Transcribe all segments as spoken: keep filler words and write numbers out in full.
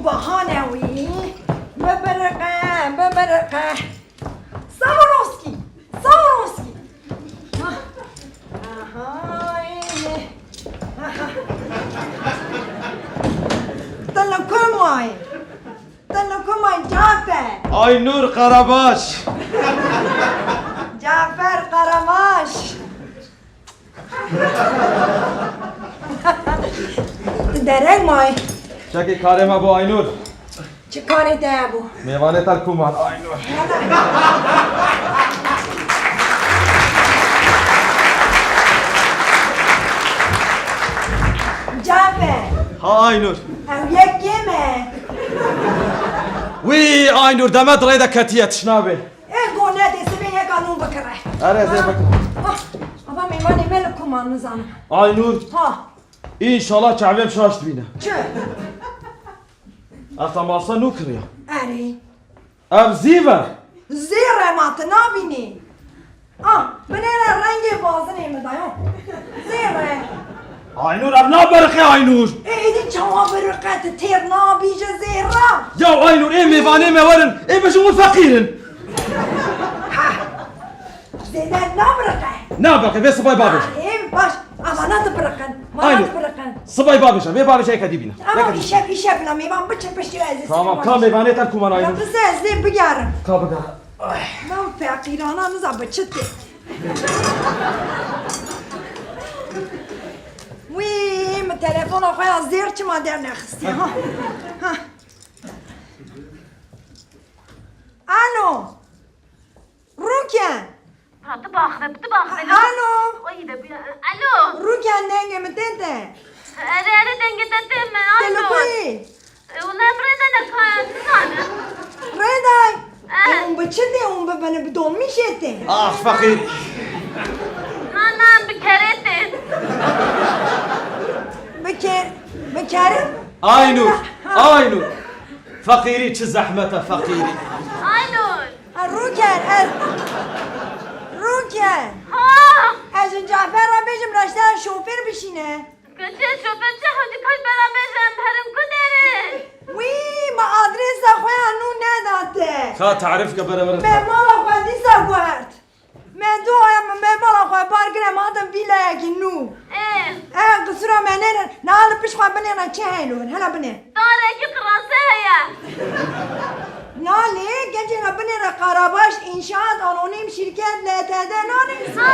Bahane wî, bibiriqe, bibiriqe. Sawarovskî, Sawarovskî. Ha. Aha, ê. Aha. Te li ku mayî? Te li ku mayî Cafer? Aynur Karabaş. Cafer Karabaş. Tu dereng mayî. Çekê karê me bo Aynur. Çi karê te hebû? Mêvanê te li ku man Aynur. Cafer. Ha Aynur. Ew yek kêm e. Wî Aynur, demet rê de ketiye, tişt nabe. Ê go nedê, sibê yeka nû bikire. Erê, ez ê bikim. Ah, ava mêvanê me li ku man nizanim. Aynur. Ha. Înşallah çavêm şaş dibîne. Çi? Ev te masa nû kiriya. Erê. Ev zîv e. Zêr e ma tu nabînî. Ah, binêre rengê bazinê min dayo. Zêr e. Aynur, ev nabiriqe Aynur. Ê, êdî çawa biriqe, tu têr nabî ji zêra? Ya Aynur, ê mêvanê me werin, ê bêjin wî feqîr in. Ha, zêde nabiriqe. Nabiriqe, vê sibay bavêje. Ê, baş, ama ne dibiriqin, ma ne Aynur, dibiriqin. Sibay bavêje, vê bavêje yeke dî bîne. Ama Yeke dî. Îşev, îşev bila mêvan biçin piştî ez ê Tamam, sibay ka bavêje. Mêvanê te li ku man Aynur. Ya bize ez ê bigerim. Ka bigere. Ay. Lan feqîrana niza bi çi tê. Wî, min telefona xwe ya zêr çima dernexistî, ha? Ha. Alo. Rûken. Ha, tu baxve, tu baxve, lo. Alo. Oy, de bir, alo. Rûken, dengê min tên te. Erê, erê, dengê te tên me, Te li alo. Ku yî? E, wala em rê de ne ka, nizanim. Rê de? Eh. E, hûn bi çi tê, hûn bi, bi, bi dolmîşê tê? Ah, feqîr. Na, na, em bi kerê tê. Bi ke-, bi kerê? Aynur, Ha. Aynur. Feqîrî çi zehmet e, feqîrî. Aynur. Ha, Rûken, ez, Rûken. Ha. Ez ji Cafer re bêjim, reşteya şofêr bişîne. Keçê şofêr çi hewce kaç bera bêje em herin ku derê? Wî, me adresa xwe ya nû nedate. Ka tarif ke bere bere. Me mala xwe dîsa guhert. Me doya min me mala xwe bar kir, em hatin vîlayekî nû. Ê. E, qisura me nêne, niha li pişt xwe binêre çi heylo, hela binê. Darekî qirase heye. Na lê, gecê re binêre Karabaş İnşaat Anonim Şirket L T D nanê. Ha.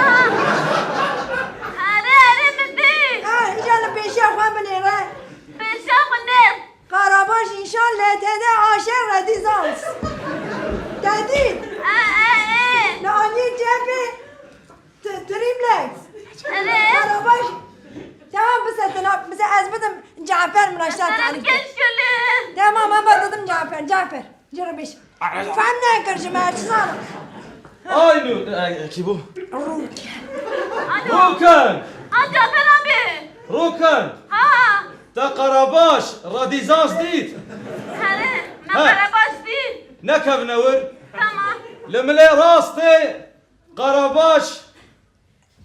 Erê, erê, min dî. Ha, îca li pêşiya xwe binêre. Pêşiya xwe ne? Karabaş İnşaat L T D A Ş Redizans. Te dît? E, e, e. Li aliyê cepê T-, Trimlex. Erê. Karabaş. Tamam, bise tena, bise ez bidim Cafer min aşta tarif. Keşkülü. Tamam, ama dedim Cafer, Cafer. Cere beş. Fem nekir ji me, çi zanim. Aynur, e, kî bû? Rûken. Alo. Rûken. Ha, Cafer abi. Rûken. Ha. Te Karabaş, Radîzans dît? Here, me He. Karabaş dît. Nekevine wir. Tamam. Li milê rastê Karabaş.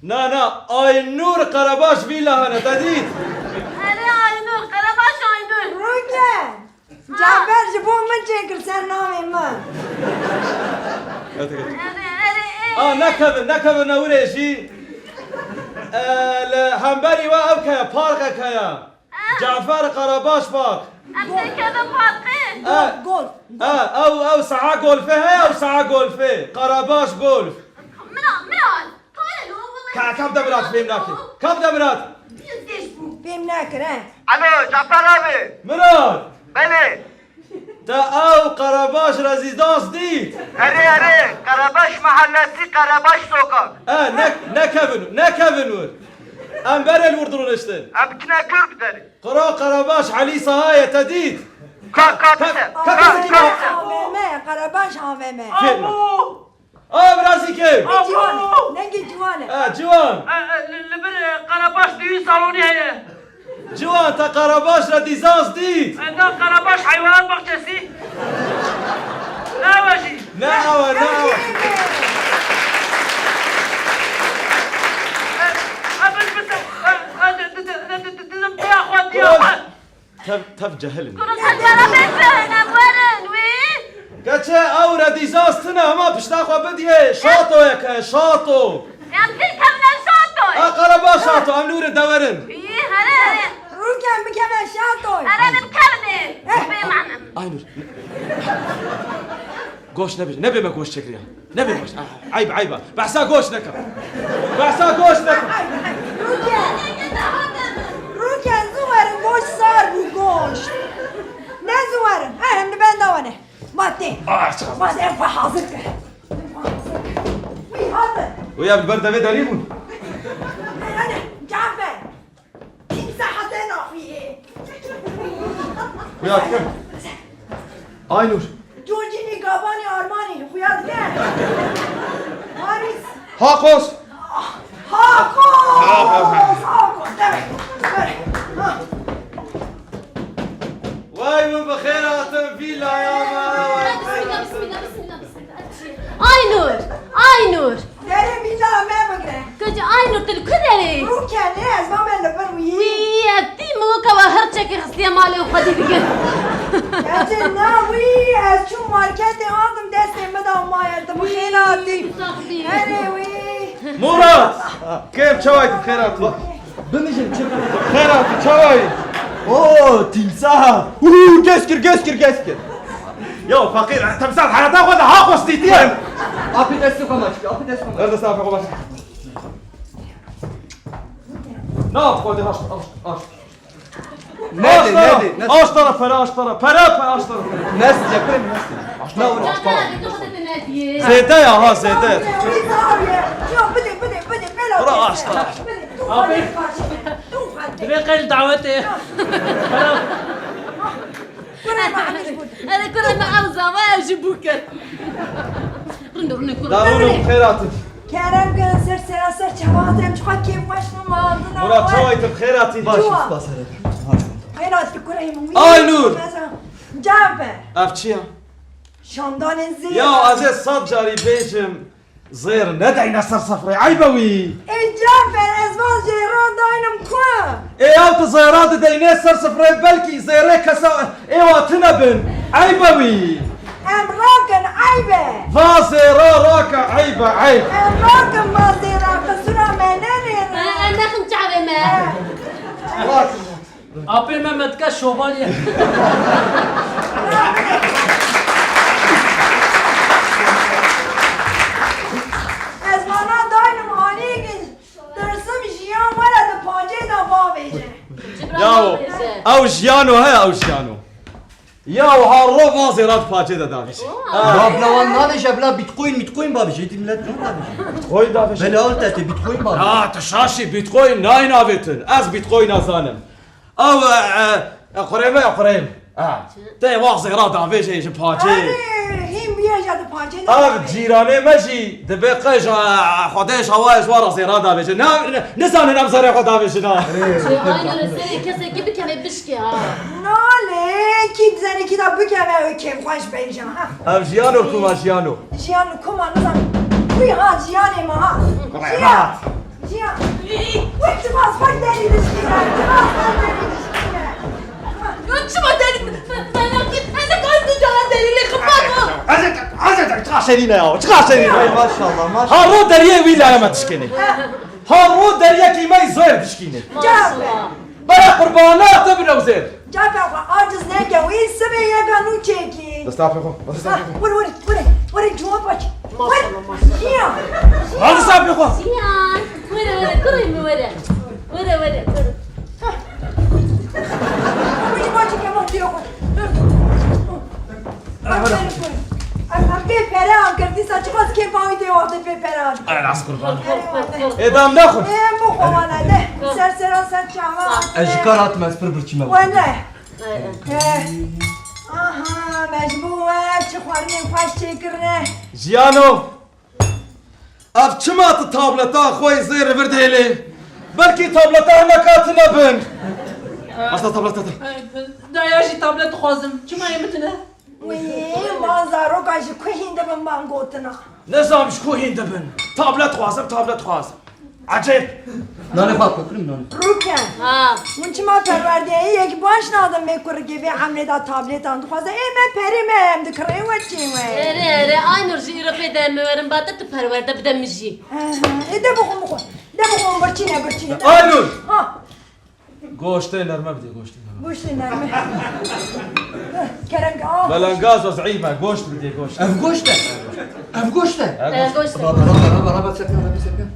Na, na, Aynur Karabaş vîla hene, te dît? Here Aynur, Karabaş Aynur. Rûken. Cafer ji bo min çêkir ser navê min. Erê, erê, ê. A, nekevin, nekevin ewirê jî. E, li hemberî we ew kaya, parkek heye. Ah. Cafer Karabaş Park. Em tê kevin parkê. Golf, E, golf. E, ew, ew saha golfê heye, ew saha golfê. Karabaş Golf. Min a, min a. Ka, kam de Mirat fêm nake. Kam de Mirat. Fêm nakir, he. Alo, Cafer abi. Mirat. Belê. Te ew Karabaş Rezîdans dît? Erê, erê, Karabaş Mahallesi, Karabaş Sokak. E, ne, nekevin, nekevin wir. Em berê li wir dirûniştin. Em biçine kir bi derê. Qura Karabaş Elî Saha ye, te dît? Ka, ka, Ka, bise. ka, Ka, ka, ka, ka. A V M, Karabaş A V M. Fêrme. Abo! A, birazî kêm. Abo! Ciwan e, dengê ciwan e. E, ciwan. E, e, li, li bir, e, Karabaş düğün salonî heye. Ciwan, te Karabaş Redîzans dît? E, na Karabaş hayvanat bahçesi. Ne ew e jî? Ne ew e, ne ew e. E, e, bin, bin, e, e, di, di, di, di, di, di, di, di, xwe, diya xwe. Tev, tev cehil in. Kuro xelkara bêfehm e, werin wî. Keçe, ew redîzaz tine, hema pişta xwe bidiyê. Şatoyek e, şato. Em pî kevne şatoy. A, qereba şato, em nûre dewerin. Yî, here, here. Rûken bikeve şatoy. Here, min kevne. Eh. Bê manem. Aynur. Goş nebêje, nebê me goş çekiriya. Nebê goş. Ah, eyb, eyb e. Behsa goş neke. Behsa goş neke. Rûken. Rûken, zû werin, goş sar bû, goş. Ne zû werin. Eh, em li benda wan e. Ma tê. Ah, Ma tê, em xwe hazir kir. Em xwe hazir kir. Wî hazir. Wî ya bi ber devê derî bûn. Hadi, Cafer. Pînc saete naxuyê. Xuya kim? Aynur. Concînî gabanî armanî xuya dike. Paris. Hakos. Hakos. Hakos. Hakos. Demek. Böyle. Ha. Vay min bi xêr hatin vîlaya me. Bismillah, bismillah, bismillah, bismillah. Aynur, Aynur. Derê vîlaya me bigre. Kocî Aynur, tu li ku derê? Rûkenê, ez mame li vir wî. Wî, ev tî min weke we her çekê xistiye malê û xwedî digir. Ecê na wî, ez çûm marketê andim destê min da maye, tu bi xêr hatî. Sax bî. Erê wî. Murat! Kêm çawayî tu bi xêr hatî. Bimijin, çi? Xêr hatî, çawayî? Oo, timsah! Uhu, gez kir, gez kir, gez kir. Ya feqîr, timsah heyata xwe de ha xwestîtiye. Apî destê xwe maç, apî destê xwe maç. Ver destê apî xwe maç. Na, xwe de haş, haş, haş. Nedê, nedê, nedê. Aş tara pere, aş tara. Pere, pere, aş tara. Nest, cepirê mi nest? Aş tara, aş tara. Zêde ya ha, zêde. Bira aş tara. Abi, divê qey li dawetê. Pere. Erê kurê me ew zava ew jî bû kir. Rûne, rûne kurê. La rûne, xêr hatin. Kerem kin, ser sera ser çavat em çiqa kêfxweş min mandina. Murat, çawayî tu bi xêr hatî? Baş, spas, here. Xêr hatî kurê min. Aynur! Cafer. Ev çi ya? Şandanên zêr. Ya, ez ê sed carî bêjim, zêr nedeyne ser sifrê, eyb e wî. Ê Cafer, ez van zêra daynim ku? Ê ew tu zêra dideyne ser sifrê, belkî zêrê kesa ê wa tune bin. Eyb e wî. Em rakin, eyb e. Va zêra rake, eyb e, eyb. Em rakin, va zêra, qisura me nenêrin. Em nexin çavê me. Rakin. Apê me metka şovalye. Ez vana daynim alîgin. Tirsim jiyan were di pancê de bavêje. Yaw, ew jiyano he, ew jiyano. Yaw, har ro vazê rat pancê de davêje. Babla wan navêje, bila bitcoin, bitcoin bavêje, êdî millet ne davêje. Bitcoin davêje. Belê, ew te tê bitcoin bavêje. Ha, tu şaşî, bitcoin nayê navêtin. Ez bitcoin nazanim. Ew, e, e, e, qurê me, qurê me. Ha. Tê wazê ra davêje ji pacê. Erê, hîn bûye ji di pacê de. Ev cîranê me jî dibe qe ji, e, xwedê ji hewa ji wa ra zêra davêje. Ne, ne, nizanin em zerê xwe davêjin ha. Erê, Aynur, serê kesekî bikeve bişkê ha. Nalê, kî zerê kî da bikeve, ew kêfxweş bêje ha. Ev jiyano kuma jiyano. Jiyan kuma nizanim. Wî ha jiyanê me ha. Jiyan. Jiyan. Wek çima xwe derî dişkîne? Çima xwe derî dişkîne? Ya çima derî? Fena ki, ez de kaç tu cara derî lê xepat o. Ez ê, ez ê, çiqa şerîne ya, çiqa şerîne. Ay maşallah, maşallah. Ha ro deriyê wî laya me dişkîne. Ha ro deriyekî me zor dişkîne. Maşallah. Bere qurbana te bin ew zêr. Cafer xwe aciz neke, wî sibê yeka nû çêkî. Destê apê xwe, destê apê xwe. Were, were, were, were, cuma baş. Maşallah, maşallah. Jiyan. Al destê apê xwe. Jiyan. Were, were, kurê min were. Were, were, were. Were, were, were. Em, em pê pere an kir, dîsa çiqas kêfa wî tê wextê pê pere an. Ay, rast qurban. Ê, dam nexwe. Ê, em bixwe wana, ne. Ser sera ser çava. Ez ji kar hatim, ez pir birçî me. Wele. He. Aha, mecbûr we, çi xwarinên xweş çêkirine. Jiyano. Ev çima tu tableta xwe yê zêr li vir dihêlê? Belkî tableta hineka tune bin. Asta tableta te. Daya jî tablet dixwazim. Çima yê min tune? Wî, van zaroka ji ku hîn dibin van gotina. Nizam ji ku hîn dibin. Tablet dixwazim, tablet dixwazim. Ecêb. Nanê xwe kokirim nanê. Rûken. Ha. Hûn çima perwerdeyê yek ba Baş nadim vê kurikê vê emrê de tabletan dixwaze. Ê me perê me em dikirê we çê we. Erê, erê, Aynur jî îro pê de em werin bate tu perwerde bide min jî. He, he. Ê de bixwe, bixwe. De bixwe, birçîne, birçîne. Aynur! Ha. Goştê nerme bidê, goştê nerme. Goştê nerme. Kerem ke, ah. Belengaz o zeîf e, goşt bidê, goşt. Ev goşt e. Ev goşt e. He, goşt. Goşt e. Raba, raba, raba, raba, serkan, raba, serkan.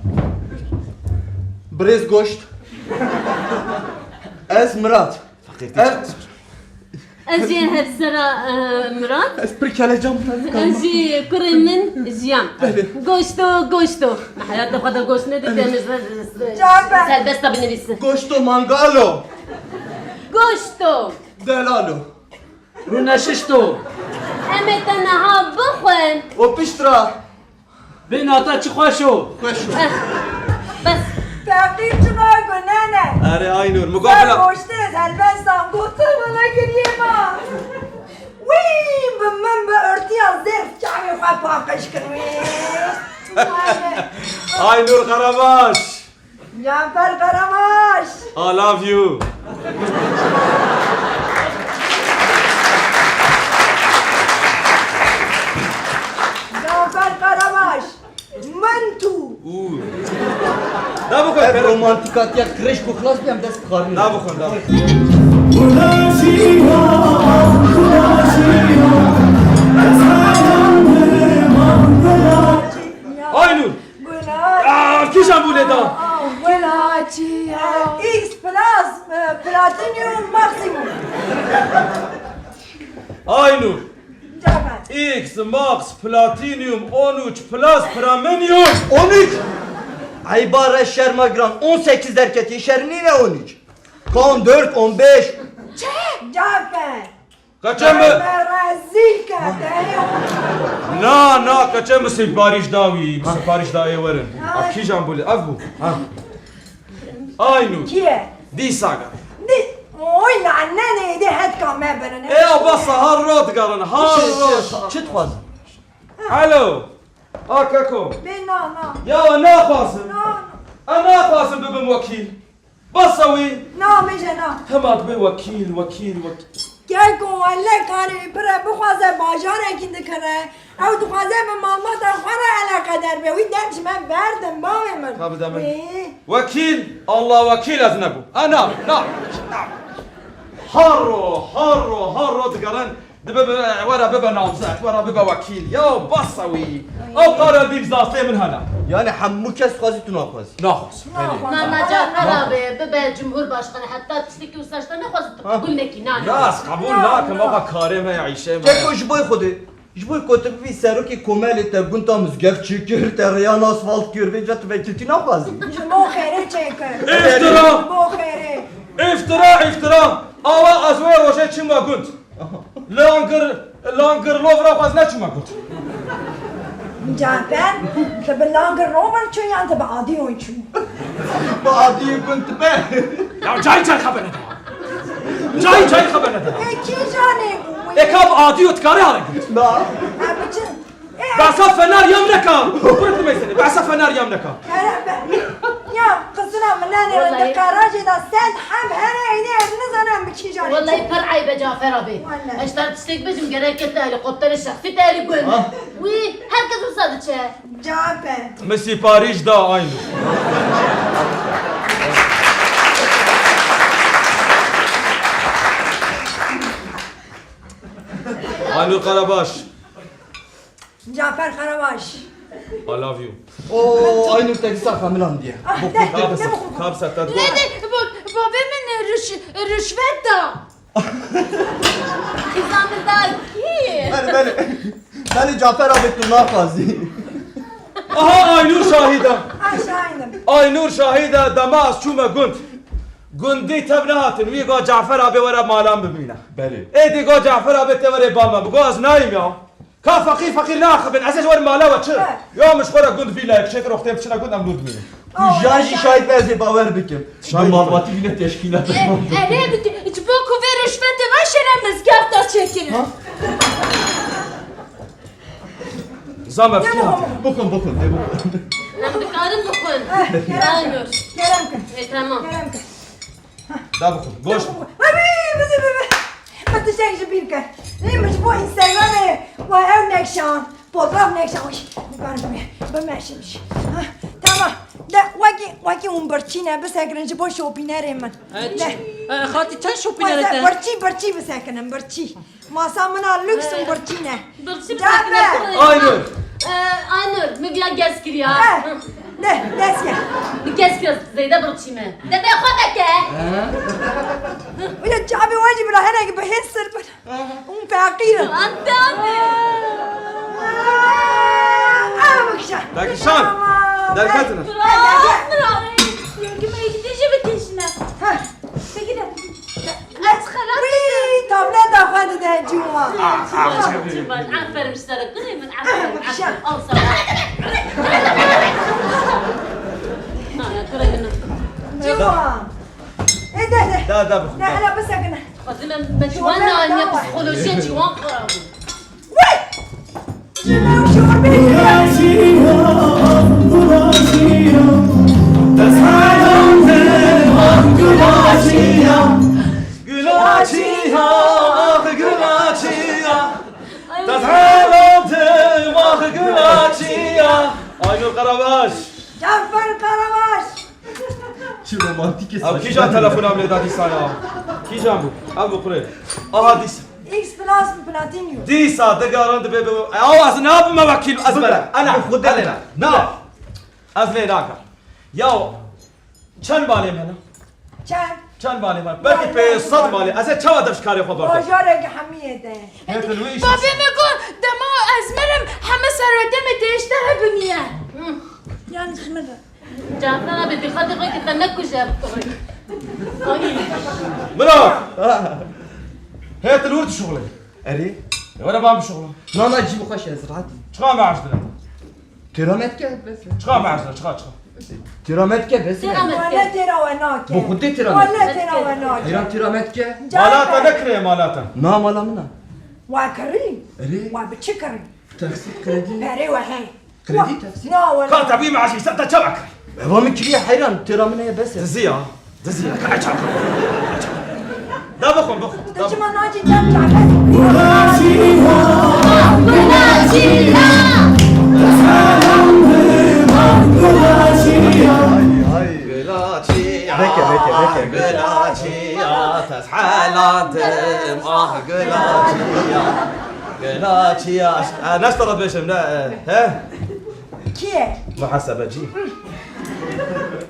Birêz goşt. Ez Mirat. Feqîrtî çaxsor. Ez jî hevsera, e, Mirat. Ez pir kelecan bûm. Ez jî kurê min Jiyan. Belê. Goşto, goşto. Me heyatê xwe de goşt nedîtiye, em ê serbest de binivîsin. Goşto mangalo. Goşto. Delalo. Rûneşişto. Em ê te niha bixwin. O pişt ra. Vê nata çi xweş o. Xweş o. Eh, bes. Feqîr çima gunene. Erê Aynur, min got Ser bila. Goştê helbestan gotin wele giriyê ma. Wî, bi min bi irtiya zêr çavê xwe paqij kir wî. Aynur Karabaş. Cafer Karabaş. I love you. Cafer Karabaş. Min tu. Û. Da bixwe, Ev pere- romantîkatiya kirêş ku xilas bî, em dest dixarînin. Da bixwe, da bixwe. Aynur. Aa, kîjan bû lê da? Welaçî. X plus, e, platinum maksimum. Aynur. Cafer. X, Max, Platinum, on üç Plus, Premium. On üç! Eyba re şerma giran, on sekiz derketiye, şer nîne on üç. Ka on dört, on beş. Çi? Cafer. Keçe mi? Te me rezîl kir, te yê. Na, na, keçe mi siparîş da wî, mi siparîş da ê werin. Ay. A kîjan bû lê, ev bû. Ha. Aynur. Kî ye? Dîsa gel. Dî-, oy, lanenê êdî hetka me birin. Ê, a basa, har ro digerin, har ro. Çi, çi, çi dixwazin? Alo. A keko. Bê na, na. Ya, naxwazim. Na, na. A naxwazim bibim wekîl. Basa wî. Na, bêje na. Hema dibe wekîl, wekîl, wekîl. Keko, wele karê pire bixwaze bajarekî dikire. Ew dixwaze bi malbata xwe re eleqedar be. Wî dem ji me berdin, bavê min. Ka bide min. Wê. Wekîl, Allah wekîl ez nebûm. Ha, na, na, na. Harro, harro, harro digerin. Dibe, were bibe namzet, were bibe wekîl. Ya basa wî. Ew qara dîm zastê min hene. Yani hemû kes dixwazî tu naxwazî? Naxwazim. Naxwazim. Mama Cafer abi, bibe cumhurbaşkanı, heta tiştekî wisa ji te nexwazî tu qebûl nekî, na, na. Na, ez qebûl nakim, ava karê me ya, îşê me. Keko ji bo Xwedê. Ji bo ku tu bibî serokê komelê te gunta mizgeft çêkir, te rêyan asfalt kir, vêca tu vekiltî naxwazî. Ji bo xêrê çêkir. Îftira! Ji bo xêrê. Îftira, îftira! Awa ez wê rojê çûme gund. Langir, langir lovra xwe ez neçûme gund. Cafer, tu bi langir rover çû yan tu bi adîyon çû? Bi adîyê gund tu be. Ya cayî cayî xebere de. Cayî cayî xebere de. E, kîjanê bû? E, ka bi adîyo dikare hale gund. Na. E, biçin. E, Behsa fener yam neka. Bırak meyzeni. Behsa fener yam neka. Kere be. Ya, qizina min nenê. Wellahî. Di garajê de sed heb here, eynî ez nizanim bi kîjanê çû. Wellahî pir eyb e Cafer abi. Wellahî. Ez te tiştek bêjim, gerek te helikopterê şexsî te helikopter. Ha. Wî, herkes wisa diçe. Cafer. Min sîparîş da Aynur. Aynur Karabaş. Cafer Karabaş. I love you. Oo, Aynur te dîsa xemilandiye. Ah, de, de, de, de, de. Kabsa te Ne de, ba-, babê min rüş-, rüşvet da. Kîza min da kî? Belê, belê. Belê Cafer abi tu naxwazî. Aha, Aynur şahid e. Ha, şahidim. Aynur şahid e, dema ez çûme gund. Gundî tev nehatin, wî got Cafer abi were malan bimîne. Belê. Êdî got Cafer abi te were bal me. Bi got ez nayîm ya. Ka feqîr feqîr naxivin, ez ê ji wer mala we çi? He. Ya min ji xwe re gund vîlayek çêkir, wextê em biçine gund em nû dimînin. Tu jan jî şahid be, ez ê bawer bikim. Şahid be. Malbatî bîne teşkîlat. E, erê, bi-, ji bo ku vê rişvetê ve şêre mizgefta çêkirin. Ha? Zame fikir hate. Bixwin, bixwin, ê bixwin. Em dikarin bixwin. He, kerem. Aynur. Kerem kin. E, tamam. Kerem kin. Da bixwin. Goşt. Hadi, bizi Şan, pozraf ne şan, uy, biber bime, bime şimdi. Ha, tamam. De, wekî, wekî hûn birçî ne, bisekirin ji bo şopînerê min. E, De. ç-, e, xatî çend şopînerê Masa te? Birçî, birçî bisekinin, birçî. Masa min a lüks û birçî ne. Birçî Cafer. bisekinin. Aynur. E, Aynur, min viya gez kiriya. Eh, de, dest gel. Min gez kiriya, zêde birçî me. De be xwe veke. Uya çavê we jî bira henekî bi hêz sir bin. Hûn feqîr in. Ante, ante. Ah, ah, bikişe. Dakişan. Tamam. Derketine. Bira, bira. Yekî me yekî dişi bikişine. Ha. Peki de. Ez xelas Wî, tableta xwe dide ciwan. Aferin ji te re, kurê min, aferin, aferin. Al sana. Ha, ya, kurê min. Ciwan. E, de, de. Da, da, bixwe, De, da. hele bisekine. Xwedî me, me ciwan neaniye, psîkolojiyê ciwan xerab bû. Wî! Ji me û şorbê Gulaçiya, gulaçiya, destxelam te, ah, gulaçiya. Gulaçiya, ah, gulaçiya. Destxelam te, ah, gulaçiya. Aynur Karabaş. Cafer Karabaş. Çi romantîk e. Ew kîjan telefona min lê da dîsa ya? Kîjan bû? Ev bû kurê. Aha dîsa. X Plus Platinum. Dîsa digaran dibe bi. Ew ez nabime wekîl ez bere. Ana. Bi Xwedê. Ana. Na. Ez lê naka. Ya çend malê me ne? Çend? Çend malê me? Belkî pê sed malê. Ez ê çawa dev ji karê xwe berdim? Bajarek hemiyê de. Hêtin wî iş. Babê me got, dema ez mirim, heme serwetê me têşte hebimiye. Yanlış mi? Cafer abi, dixwazî xwe ki te nekuje ev kurê. Ay. Mira! Hê tu li wir dişuxulê? Erê. Ê were ban bişuxula. Na, na, cî bi xweş e, ez rahat im. Çiqa maaş dine? Têra me dike, bes e. Çiqa maaş dine, çiqa, çiqa? Têra me dike, bes e. Têra me dike. Wele têra we nake. Bo xwe dê têra me dike. Wele têra we nake. Heyran têra me dike. Mala te ne kirê, mala te? Na, mala min e. Wa kirî? Erê. Wa bi çi kirî? Taksî, kredî. Perê we heye. Kredî, taksî. Na, wele. Ka te bî maaşî ser te çawa kirî? Eva min kiriye heyran, têra min heye bes e. Diziya, diziya. Ka çawa? Da bixwin, bixwin. Tu çima nacî cem çawa? Gulaçiya, gulaçiya. Gulaçiya. Veke, veke, veke, veke. Gulaçiya, tezhelatim, ah, gulaçiya. Gela çi ya? E, ne stara dibêjim, ne, e, he? Kî ye? Muhasebecî.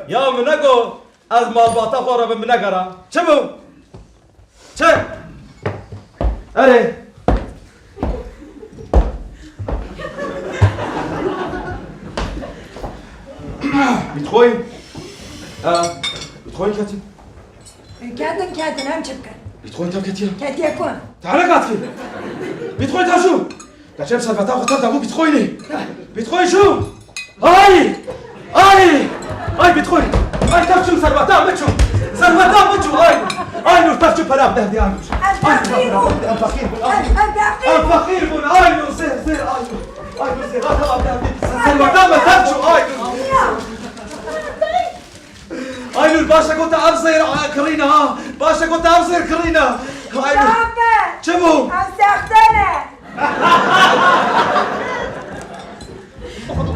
Ya min nego, ez malbata xwe re bim, min negera. Çi bû? Çi? Erê. Bitcoin. E, Bitcoin ketî. Ketin, ketin, em çi bikin? Bitcoin tev ketiye. Ketiye ku? Te hele kat kir. Bitcoin tev çû. Te çem serveta xwe tev dabû Bitcoinê. Bitcoin çû. Ay! Ay! Ay Bitcoin! Ay tev çû, serveta min çû. Serveta min çû. Ay! Ay Nur, tev çû, pera bide hevdî, Ay Nur. Ay, feqîr bûn. Em feqîr bûn. Ay! Em feqîr bûn. Ay Nur, zêr, zêr, Ay Nur. Ay Nur, zêr, hadi, hadi, hadi. Serveta min tev çû, Ay Nur. Aynur, baş e ku te ev zêr, a, kirîne ha. Baş e ku te ev zêr kirîne. Aynur. Çape! Çi bû? Ev sexte ne.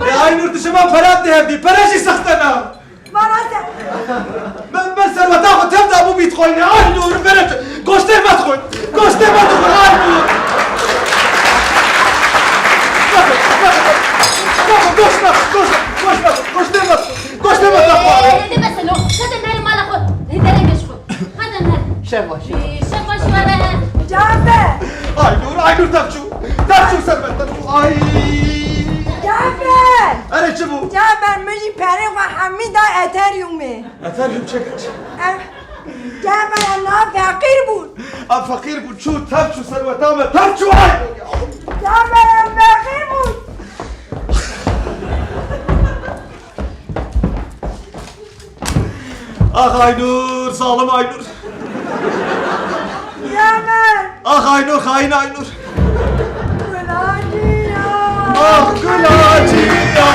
Ya Aynur, tu ji me pere dihevdî. Pere jî sexte ne. Bana se- Min, min serweta xwe tev dabû Bitcoinê. Aynur, bere tu. Goştê me dixwin. Goştê me dixwin, Aynur. Goşt me, goşt, goşt, goşt me, goştê me dixwin. Goştê me te xwar. Hêdî bes e lo. Hede nere mala xwe. Hede nere geç xwe. Hede nere. Şev baş. Ee, şev baş were. Cafer! Ay Nur, ay Nur, tev çû. Tev çû ser me, tev çû. Ay. Cafer! Erê çi bû? Cafer, min jî perê xwe hemî da Ethereumê. Ethereum çek. Em, Cafer, em na feqîr bûn. Em feqîr bûn, çû, tev çû, serweta me tev çû, ay. Cafer, em feqîr bûn. Ax Aynur, zalim Aynur. Yemen. Ax Aynur, xain Aynur. Gulaçiya. Ax Gulaçiya.